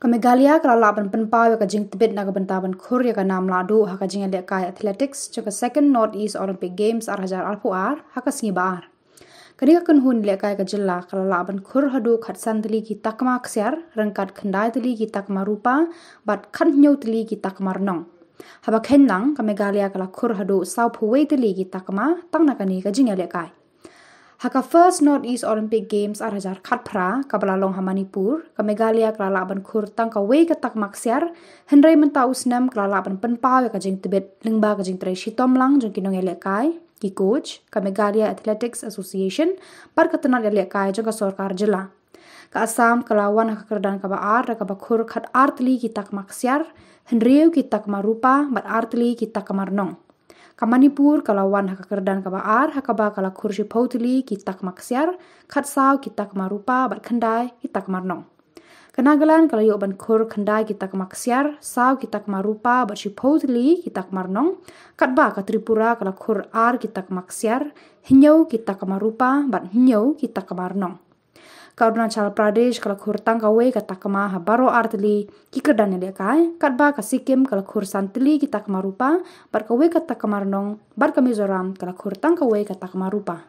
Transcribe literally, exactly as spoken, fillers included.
Ka Meghalaya ka la lah ban pynpaw ïa ka jingtbit na ka bynta ban khur ïa ka nam lahduh ha ka jingïalehkai athletics jong ka Second North East Olympic Games ar hajar arphew ar ha ka sngi Ba-ar. Kane ka kynhun ïalehkai ka jylla ka la lah ban khur haduh khatsan tylli ki takma ksiar, ryngkat khyndai tylli ki takma rupa, bad khathynñiew tylli ki takma rnong. Haba kheiñ lang, ka Meghalaya ka la khur haduh sawphew wei tylli ki takma tang na kane ka jingïalehkai. Ha ka First North East Olympic Games ar hajar khatphra kaba la long ha Manipur, ka Meghalaya ka la lah ban khur tang kawei ka takma ksiar, hynrei mynta u snem ka la lah ban pynpaw ïa ka jingtbit lyngba ka jingtrei shitom lang jong ki nongïalehkai, ki coach, ka Meghalaya Athletics Association, bad ka tnat ïalehkai jong ka sorkar jylla. Ka Assam ka la wan ha ka kyrdan kaba ar da kaba khur khatar tylli ki takma ksiar, hynriew ki takma rupa, bad ar tylli ki takma rnong. Ka Manipur ka la wan ha ka kyrdan kaba ar ha kaba ka la khur shiphew tylli ki takma ksiar, khatsaw ki takma rupa, bad khyndai ki takma rnong. Ka Nagaland ka la ïoh ban khur khyndai ki takma ksiar, saw ki takma rupa, bad shiphew tylli ki takma rnong, katba ka Tripura ka la khur ar ki takma ksiar, hynñiew ki takma rupa, bad hynñiew ki takma rnong. Ka Arunachal Pradesh ka la khur tang kawei ka takma ha baroh ar tylli ki kyrdan ïalehkai, katba ka Sikkim ka la khur san tylli ki takma rupa, bad kawei ka takma rnong, bad ka Mizoram ka la khur tang kawei ka takma rupa.